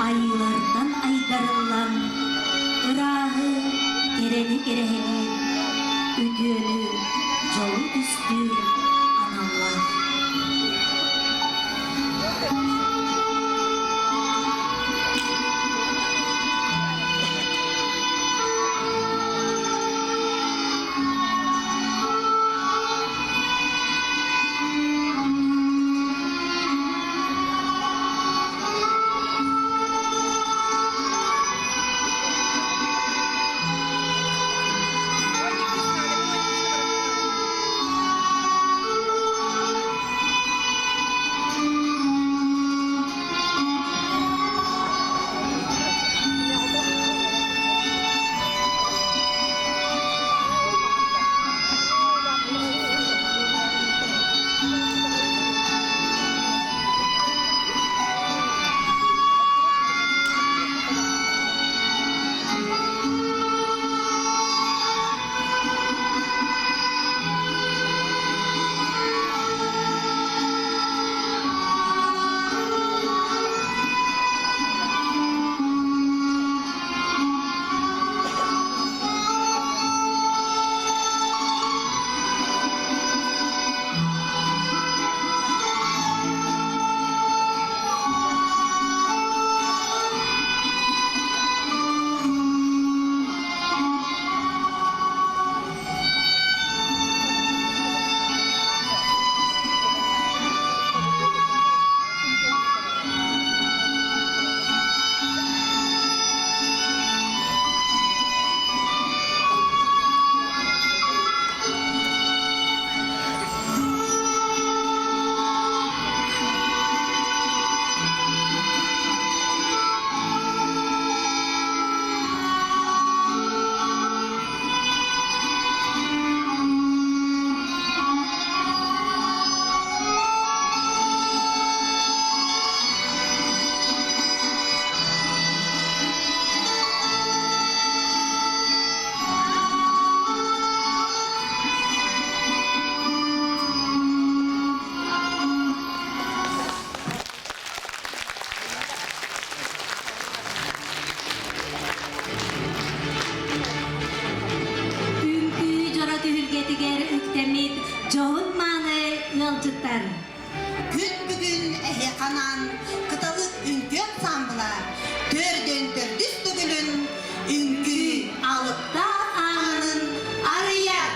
Айыылартан айдарыллан, ырааһы, кэрэни кэрэһэлиир, үтүөнү, дьолу түстүүр аналлаах. Үҥкүү дьоро түһүлгэтигэр үктэммит дьоһун-мааны ыалдьыттар! Күн бүгүн эһиэхэ анаан Кыталык үҥкүү ансаамбыла төрдүн төрдүс төгүлүн үҥкүү алыптаах аанын арыйар!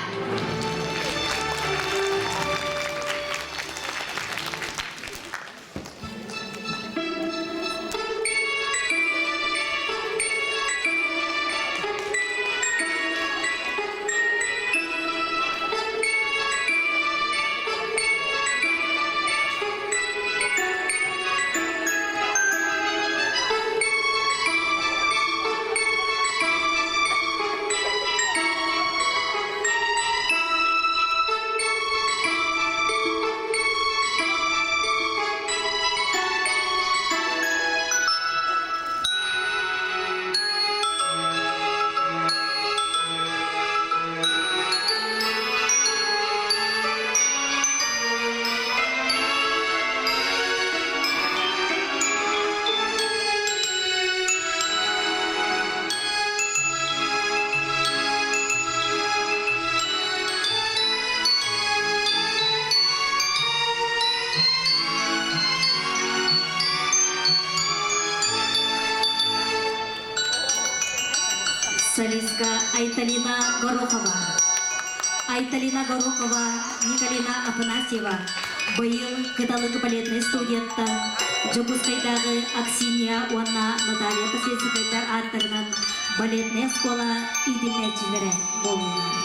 Солистка Айталина Горохова. Айталина Горохова, Николина Афанасьева быйыл Кыталык балетнай студияттан Дьокуускайдааҕы Аксинья уонна Наталья Посельскайдар ааттарынан балетнай оскуола иитиллээччилэрэ буоллулар.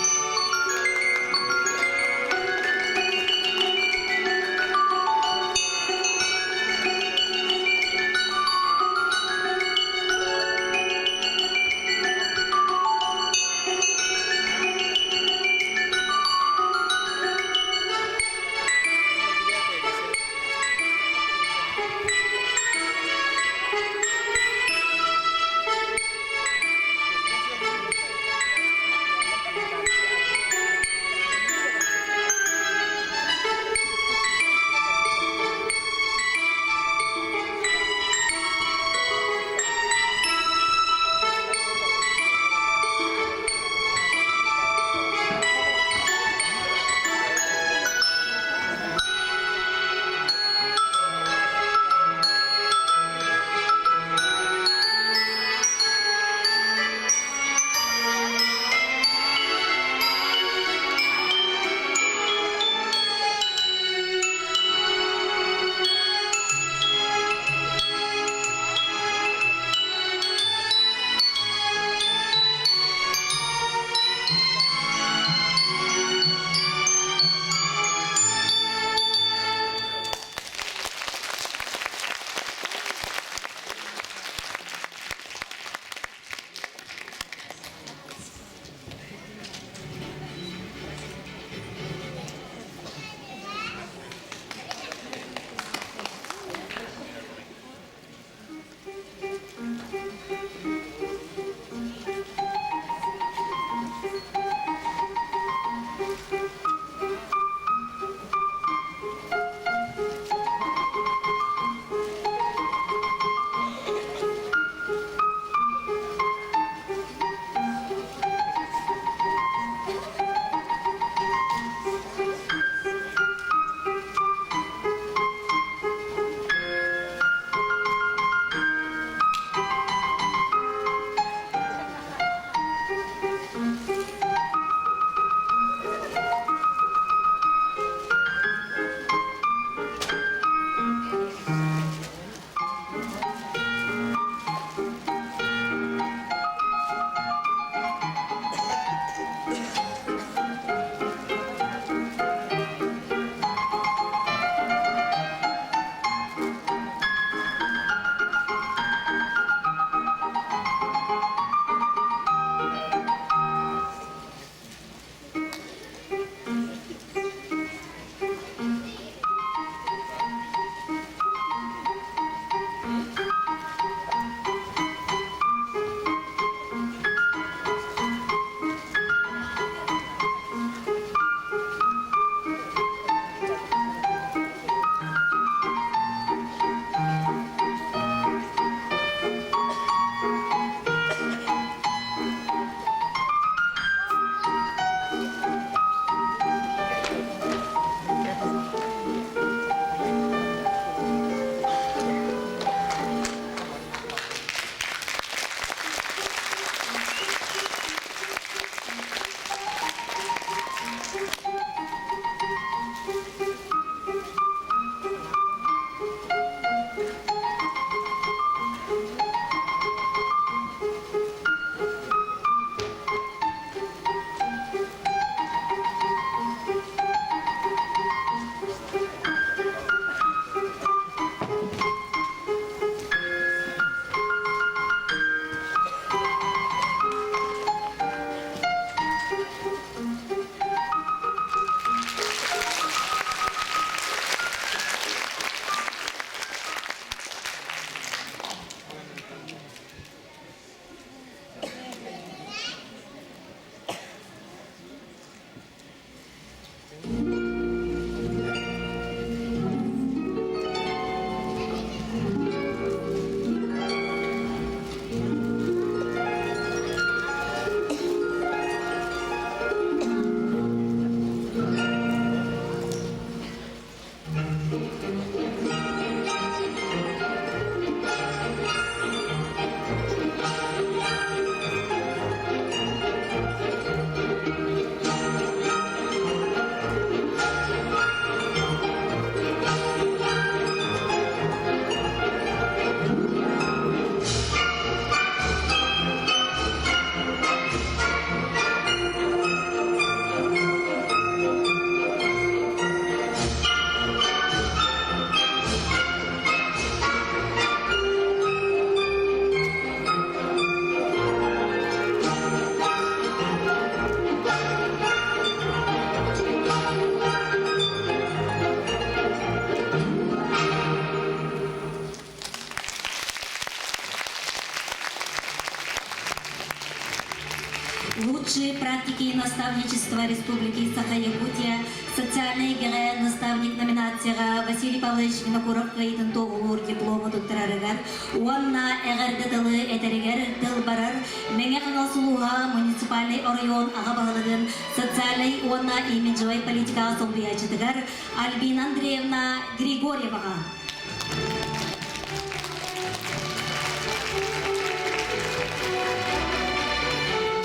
Лучшие практики наставничества Республики Саха-Якутия социальнай эйгэҕэ наставник номинацияҕа Василий Павлович Винокуров кыайыытын туоһулуур диплому туттарарыгар уонна эҕэрдэ тылы этэригэр тыл барар Мэҥэ Хаҥалас улууһа муниципальнай оройуон аҕа баһылыгын социальнай уонна имиджевай политикаҕа солбуйааччытыгар Альбина Андреевна Григорьеваҕа.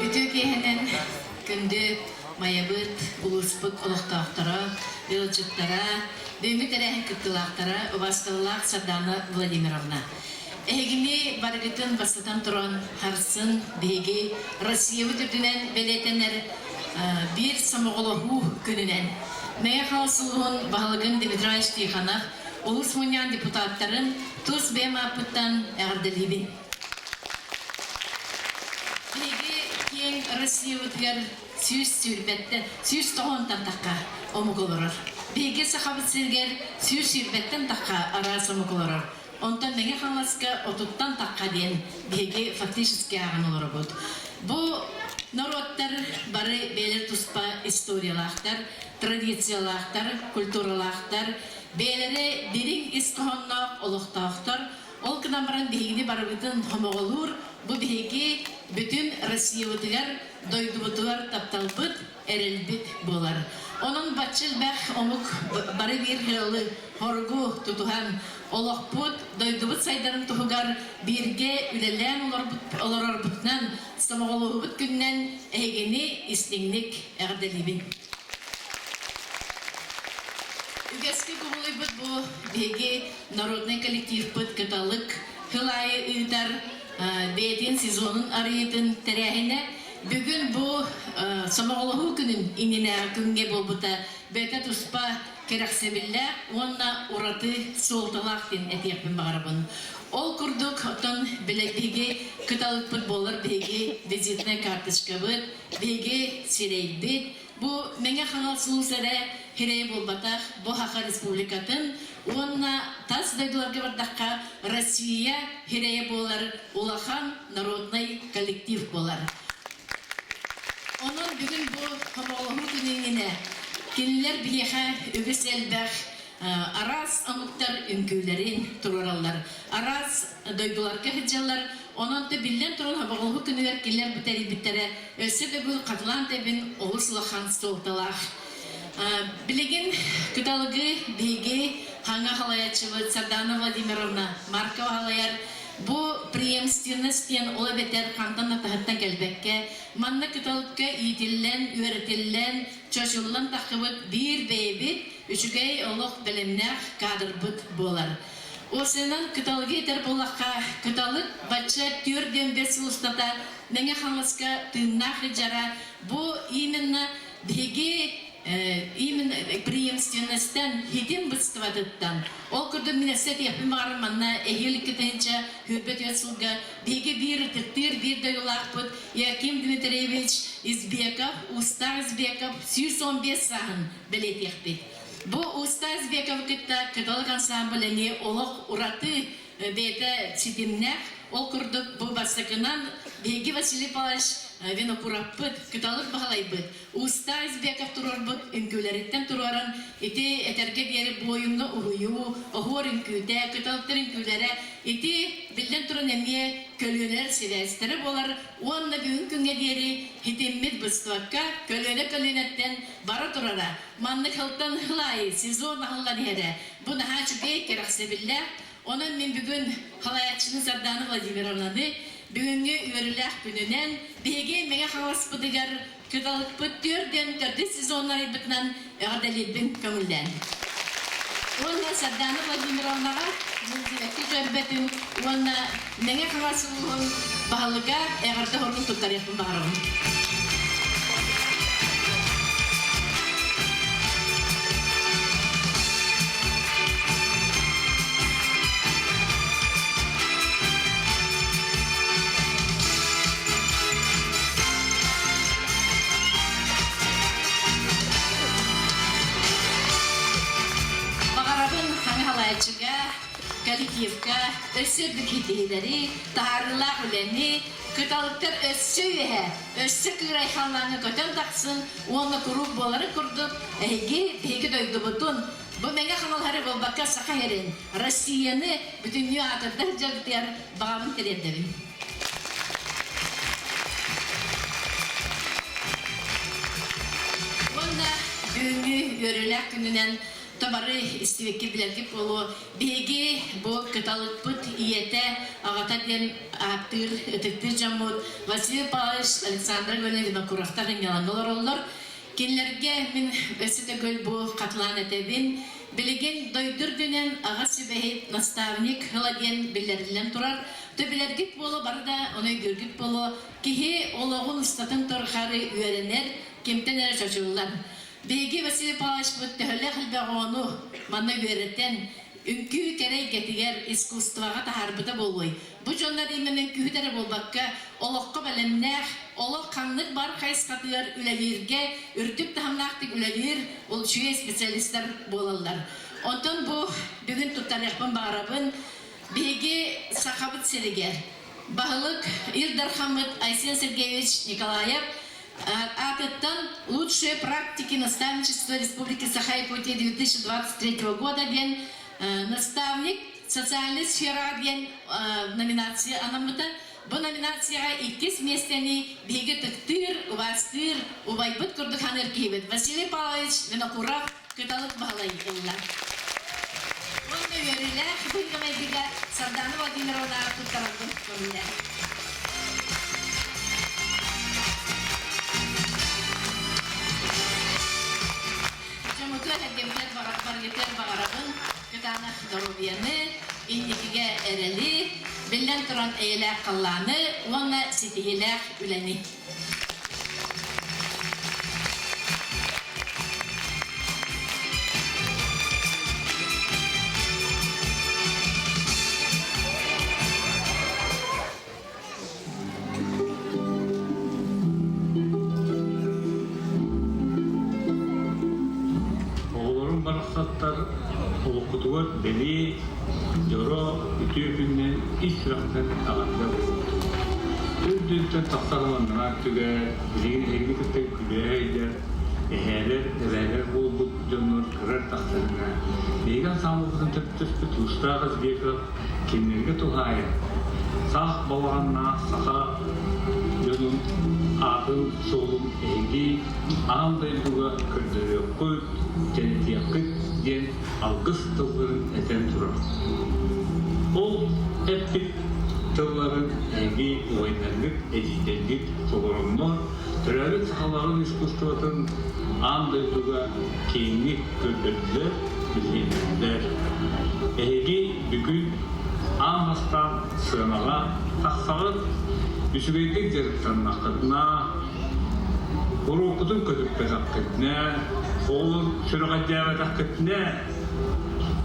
Үтүө киэһэнэн күндү Майабыт, улууспут олохтоохторо, ыалдьыттара, бүгүҥҥү тэрээһин кыттыылаахтара убаастабыллаах Сардаана Владимировна. Эһигини барыгытын бастатан туран харсын биһиги Россиябыт үрдүнэн бэлиэтэнэр биир сомоҕолоһуу күнүнэн Мэҥэ Хаҥалас улууһун баһылыгын Дмитрий Тихонов улуус мунньаҕын депутаттарын тус бэйэм ааппыттан эҕэрдэлиибин. Биһиги киэҥ Россиябытыгар 120-тэн 190-тан тахха омук олорор. Биһиги Сахабыт сиригэр 120-тэн тахха араас омук олорор. Онтон Мэҥэ Хаҥаласка отуттан тахха диэн биһиги фактически ааҕан олоробут. Бу норуоттар бары бэйэлэр туспа историялаахтар, традициялаахтар, культуралаахтар, бэйэлэрэ дириҥ ис хоһоонноох олохтоохтор. Ол гынан баран биһигини барыбытын хомоҕолуур, бу биһиги бүтүн Россиябытыгар, дойдубутугар тапталбыт, эрэлбит буолар. Онон бачча элбэх омук бары биир ыалы хоругу тутуһан, олохпут, дойдубут сайдарын туһугар бииргэ үлэлээн олорорбутунан, сомоҕолоһубут күнүнэн эһигини истиҥник эҕэрдэлиибин. Үгэскэ кубулуйбут бу биһиги народнай коллективпыт Кыталык сыл аайы ыытар бэйэтин сезонун арыйыытын тэрээһинэ бүгүн бу сомоҕолоһуу күнүн иннинээҕи күҥҥэ буолбута бэйэтэ туспа кэрэхсэбиллээх уонна ураты суолталаах диэн этиэхпин баҕарабын. Ол курдук, оттон биһиги кыталыкпыт буолар биһиги визитнай карточкабыт, биһиги сирэйбит, бу Мэҥэ Хаҥалас улуус эрэ сирэйэ буолбатах, бу Саха Республикатын уонна тас дойдуларга бардахха Россия сирэйэ буолар улахан народнай коллектив буолар. Онон бүгүн бу хомоҕолоһуу күнүҥҥүнэ кинилэр биһиэхэ үгүс элбэх араас омуктар үҥкүүлэрин туруораллар, араас дойдуларга сылдьаллар. Онон да биллэн туран хомоҕолоһуу күнүгэр кинилэр бу тэрийбиттэрэ өссө төгүл хатылаан тэбин олус улахан суолталаах. Билигин кыталыгы биһиги хаҥа халайааччыбыт Сардана Владимировна Маркова халайар. Бу преемственность диэн ол эбэтэр хантан да таһыттан кэлбэккэ, манна кыталыкка иитиллэн, үөрэтиллэн, чочуллан таххыбыт биир бэйэбит үчүгэй олох бэлэмнээх кадрбыт буолар. Уопсайынан кыталыгы этэр буоллахха, кыталык бачча 4-5 сыл устата Мэҥэ Хаҥаласка тыыннаах дьара бу именно биһиги именно преемственностьтан хитин быстыбатыттан ол курдук мин өссө этиэхпин баҕарар манна эһиил 2024 сылга биһиги биир ытыктыыр биир дойдулаахпыт Яким Дмитриевич Избеков Устаа Избеков 115 сааһын бэлиэтиэхпит. Бу Устаа Избековы кытта Кыталык ансамбль эмиэ олох ураты бэйэтэ ситимнээх. Ол курдук бу бастакынан биһиги Василий Павлович Винокуровпыт, Кыталык Баһылайбыт, Устаа Избеков туруорбут үҥкүүлэриттэн туруоран ити этэргэ диэри буойуҥҥа уһуйуу, оһуор үҥкүүтэ, кыталыктар үҥкүүлэрэ ити биллэн туран эмиэ көлүөнэлэр сибээстэрэ буолар уонна бүгүн күҥҥэ диэри хитиммит быстыбакка көлүөнэ көлүөнэттэн бара турара. Маннык сылтан сыл аайы сезон аһыллан иһэрэ бу наһаа үчүгэй, кэрэхсэбиллээх. Онон мин бүгүн халайааччыны Сардаана Владимировнаны бүгүҥҥү үөрүүлээх күнүнэн биһиги Мэҥэ Хаҥаласпытыгар Кыталыкпыт түөрт төрдүс сезонун арыйбытынан эҕэрдэлиирбин көҥүллээн. Уонна Сардаана Владимировнаҕа Милдиэкки көрбөтүн уонна Мэҥэ Хаҥалас улууһун баһылыга эҕэрдэ хоругун туттарыахпын баҕарабын. Баҕарабын хаҥа халааччыга, коллектив. коллективка өссө үрдүк ситиһиилэри, таһаарыылаах үлэни, кыталыктар өссө үөһэ, өссө кыырай халлааҥҥа көтөн тахсын уонна куруук буоларын курдук эһиги биһиги дойдубутун бу Мэҥэ Хаҥалаһары буолбакка Саха сирин, Россияны бүтүннүү аатырда сылдьаргытыгар баҕабын тириэрдэбин. Уонна бүгүҥҥү үөрүүлээх күнүнэн Табары истибиккит билэргит буолуо. Биһиги бу кыталыкпыт ийэтэ, аҕата диэн ааттыыр, ытыктыыр дьоммут Василий Павлович, Александра Гаврильевна Винокуровтар ынньалаҥҥа олороллор. Кинилэргэ мин өссө төгүл бу хатылаан этэбин. Билигин дойду үрдүнэн аҕа сүбэһит, наставник ыла диэн биллэриллэн турар. Төбүлэргит буолуо, бары да ону өйдүүргүт буолуо. Киһи олоҕун устатын тухары үөрэнэр, кимтэн эрэ чочуллар. Биһиги Василий Павловичпыт төһөлөөх элбэх оҕону манна үөрэтэн, үҥкүү кэрэ эйгэтигэр, искусствоҕа таһаарбыта буолуой? Бу дьоннор именно үҥкүүһүт эрэ буолбакка, олоххо бэлэмнээх, олох ханнык бар хайысхатыгар үлэлииргэ үрдүк таһымнаахтык үлэлиир үчүгэй специалистар буолаллар. Онтон бу бүгүн туттарыахпын баҕарабын, биһиги Сахабыт сиригэр баһылык Ил Дархаммыт Айсен Сергеевич Николаев аатыттан «Лучшие практики наставничества Республики Саха-Якутия 2023 года» диэн наставник социальный сфера диэн номинация анаммыта. Бу номинацияҕа иккис миэстэни биһиги ытыктыыр, убаастыыр, убайбыт курдук ханыыр киһибит Василий Павлович Винокуров Кыталык Баһылай ылла. Уонна үөрүүлээх быһыыга-майгыга Сардаана Владимировна туттарарбын көҥүллээх. Дьоммутугар эргэммитигэр баргытыар баҕарабын кытаанах доруобуйаны, инникигэ эрэли, биллэн туран эйэлээх халлааны уонна ситиһиилээх үлэни. Оҕолорум барахсаттар олоххутугар бэлиэ, дьоро, үтүө күнүнэн ис сүрэхтэн эҕэрдэ буолуохтун. Үрдүттэн тахсар ыланнара түгэр, билигин эһигини кытта күлэ-өйдөр, эһээлэр, эбээлэр буолбут дьоннор кырар тахсарына, биһиги ансаамбылбытын төрүттэспит Луштаах Избеков кинилэргэ туһаайан, сах балаҕаннаах саха дьонун аатын-суолун эһиги аан дойдуга көрдөрүөххүт, тэнитиэххит диэн алгыс тылларын этэн турар. Ол эппит тылларын эһиги убайдаргыт, эдьиийдэргит толороннор, төрөөбүт сахаларын искусствотын аан дойдуга киэҥник көрдөрдүлэр, билиһиннэрдилэр. Эһиги бүгүн аан бастаан сыанаҕа тахсаҕыт, үчүгэйдик дьарыктаннаххытына, уруоккутун көтүппэтэххитинэ, оҕолор сүрэҕэлдьээбэтэххитинэ,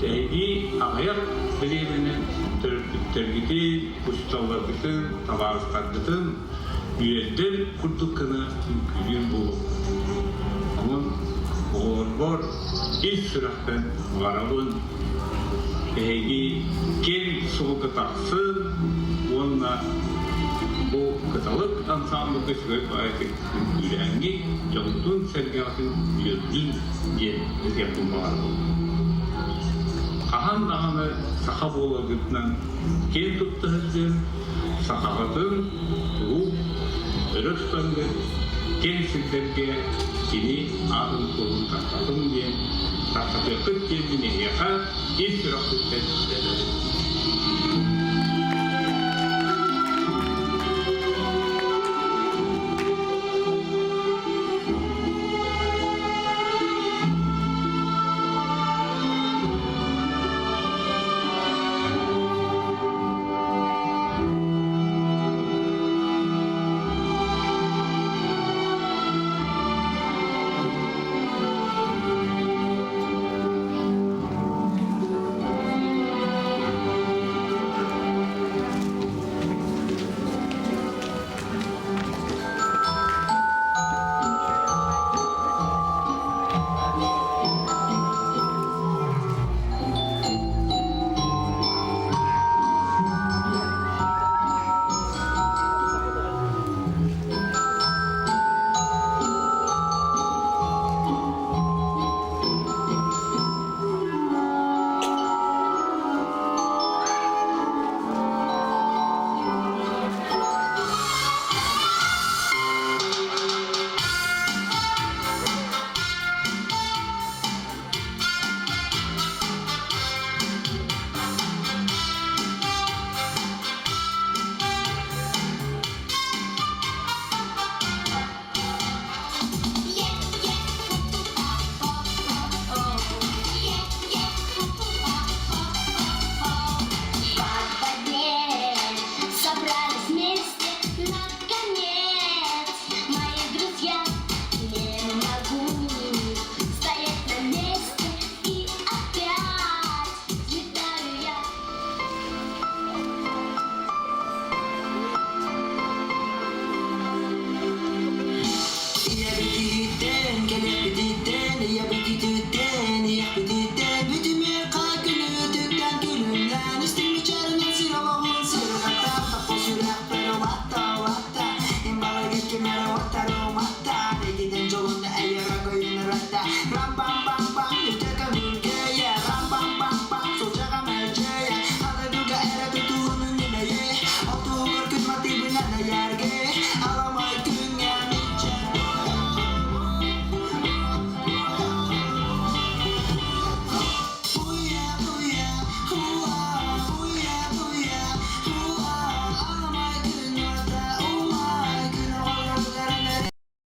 эһиги аҕыйах бириэмэнэн төрөппүттэргитин, учууталларгытын, табаарыстаргытын үөрдэр курдук гына үҥкүүлүүр буолуоххут. Онон оҕолорбор ис сүрэхтэн баҕарабын эһиги киэҥ суолга тахсын уонна бу Кыталык ансаамбылга үчүгэй баҕайытык үҥкүүлээҥҥит, дьонтун-сэргэҕитин үөрдүн диэн этиэхпин баҕарабын. Хаһан даҕаны саха буоларгытынан киэн тутта сылдьын, сахаҕытын куруук өрө тутаҥҥыт киэҥ сирдэргэ кини аатын суолун тарҕатын диэн тарҕатыаххыт диэн мин эһиэхэ ис сүрэхпиттэн этэбин.